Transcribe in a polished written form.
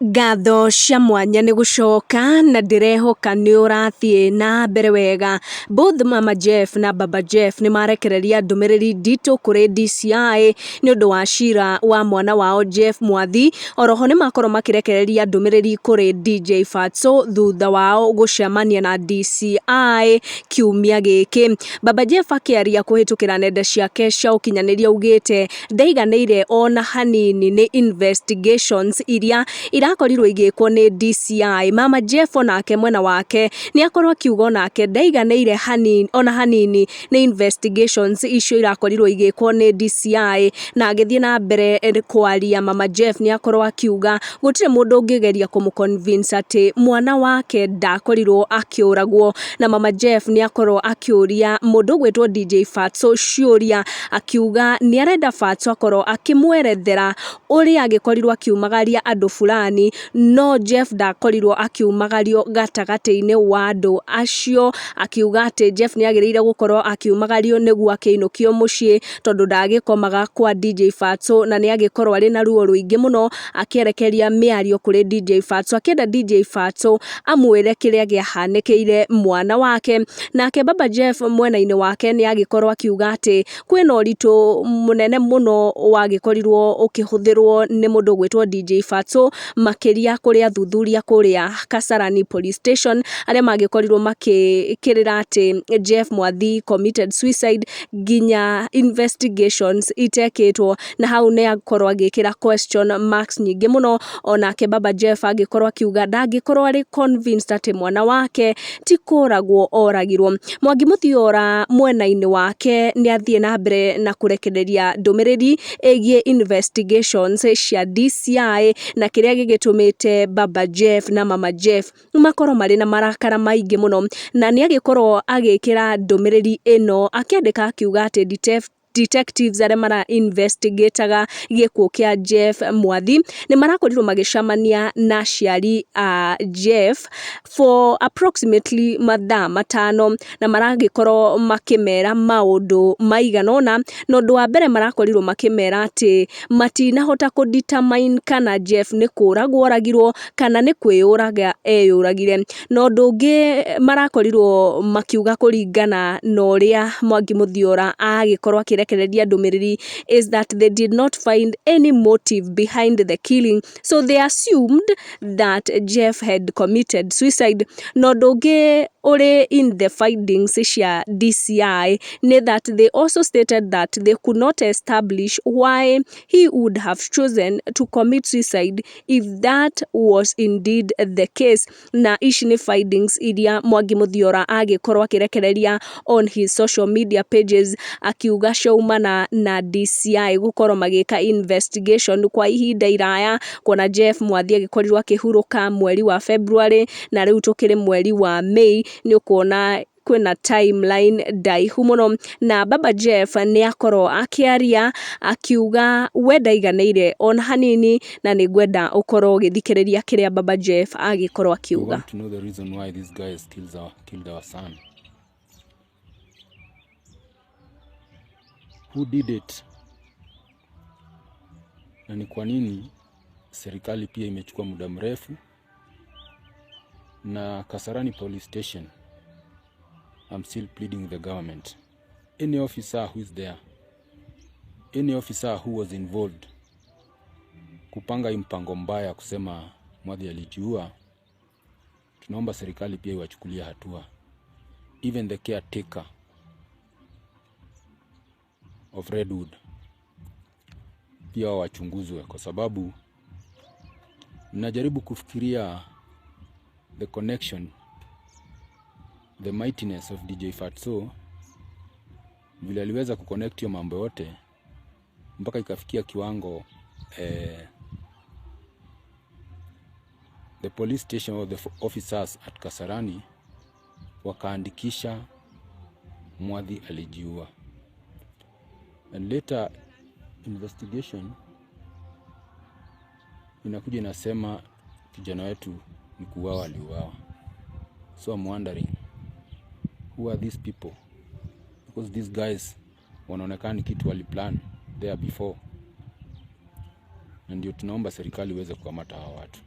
Ngatho cia mwanya nĩ gũcoka na ndĩrehoka nĩ ũrathiĩ na mbere wega. Both Mama Jeff na Baba Jeff nĩ marekereria ndũmĩrĩri nditũ kũrĩ DCI nĩ ũndũ wa cira wa mwana wao Jeff Mwathi. Oroho nĩ makorwo makĩrekereria ndũmĩrĩri kũrĩ DJ Fatxo thutha wao gũcemania na DCI kiumia gĩkĩ. Baba Jeff akĩaria kũhĩtũkĩra nenda ciake cia ũkinyanĩria augĩte ndaiganĩire ona hanini nĩ investigations iria irakorirwo igĩkwo nĩ DCI. Mama Jeff onake mwena wake nĩ akorwo akiuga onake ndaiganĩire hanini, ona hanini nĩ investigations icio irakorirwo igĩkwo nĩ DCI, na agĩthiĩ na mbere kwaria Mama Jeff nĩ akorwo akiuga gũtirĩ mũndũ ũngĩgeria kũmũ convince atĩ mwana wake ndakorirwo akĩũragwo. Na Mama Jeff nĩ akorwo akĩũria mũndũ ũgwĩtwo DJ Fatxo ciũria, akiuga nĩ arenda Fatxo akorwo akĩmwerethera ũrĩa agĩkorirwo akiumagaria andũ fulani, no Jeff ndakorirwo akiumagario gatagatĩ-inĩ wa andũ acio, akiuga atĩ Jeff nĩ agĩrĩire gũkorwo akiumagario nĩguo akĩinũkio mũciĩ tondũ ndagĩkomaga kwa DJ Fatxo na nĩ agĩkorwo arĩ na ruo rũingĩ mũno, akĩerekeria mĩario kũrĩ DJ Fatxo, akĩenda DJ Fatxo amwĩre kĩrĩa kĩahanĩkĩire mwana wake. Nake Baba Jeff mwena-inĩ wake nĩ agĩkorwo akiuga atĩ kwĩna ũritũ mũnene mũno wagĩkorirwo ũkĩhũthĩrwo nĩ mũndũ ũgwĩtwo DJ Fatxo, makĩria kũrĩ athuthuria kũrĩa Kasarani Police Station arĩa magĩkorirwo makĩkĩrĩra atĩ Jeff Mwathi committed suicide nginya investigations itekĩtwo, na hau nĩ akorwo agĩkĩra question marks nyingĩ mũno. Onake Baba Jeff agĩkorwo akiuga ndangĩkorwo arĩ convinced atĩ mwana wake ti kũragwo oragirwo. Mwangi Mũthiora mwena-inĩ wake nĩ athiĩ na mbere na kũrekereria ndũmĩrĩri ĩgiĩ investigations cia DCI na kĩrĩa gĩgĩtũmĩte Baba Jeff na Mama Jeff makorwo marĩ na marakara maingĩ mũno, na nĩ agĩkorwo agĩkĩra ndũmĩrĩri ĩno akĩandĩka akiuga atĩ detectives arĩa mara investigataga gĩkuũ kĩa Jeff Mwathi nĩ marakorirwo magĩcemania na aciari a Jeff for approximately mathaa 5, na maragĩkorwo makĩmera maũndũ maigana ũna. Na ũndũ wa mbere marakorirwo makĩmera atĩ matinahota kũ determine kana Jeff nĩ kũragwo oragirwo kana nĩ kwĩyũraga eyũragire. Na ũndũ ũngĩ marakorirwo makiuga kũringana na ũrĩa Mwangi Mũthiora agĩkorwo akĩrekereria ndũmĩrĩri is that they did not find any motive behind the killing, so they assumed that Jeff had committed suicide. Na ũndũ ũngĩ ũrĩ in the findings cia DCI nĩ that they also stated that they could not establish why he would have chosen to commit suicide if that was indeed the case. Na ici nĩ findings iria Mwangi Mũthiora agĩkorwo akĩrekereria on his social media pages, akiuga ciaumana na DCI gũkorwo magĩka investigation kwa ihinda iraya, kuona Jeff Mwathi agĩkorirwo akĩhurũka mweri wa February na rĩu tũkĩrĩ mweri wa May. Nĩ ũkuona kwĩna timeline ndaihu mũno. Na Baba Jeff nĩ akorwo akĩaria akiuga we ndaiganĩire ona hanini, na nĩ ngwenda ũkorwo ũgĩthikĩrĩria kĩrĩa Baba Jeff agĩkorwo We akiuga. want to know the reason why these guys killed our son. Who did it? Na ni kwa nini serikali pia imechukua muda mrefu? Na Kasarani Police Station, I'm still pleading the government. Any officer who is there, any officer who was involved kupanga hii mpango mbaya kusema Mwathi alijiua, tunaomba serikali pia iwachukulie hatua. Even the caretaker of Redwood pia wachunguzwe, kwa sababu najaribu kufikiria the connection, the mightiness of DJ Fatxo, vile aliweza kuconnect hiyo mambo yote mpaka ikafikia kiwango the police station or the officers at Kasarani wakaandikisha Mwathi alijiua. And later investigation inakuja inasema kijana wetu ni kuuawa aliuawa. So I'm wondering, who are these people? Because these guys wanaonekana ni kitu waliplan there before, na ndio tunaomba serikali iweze kukamata hawa watu.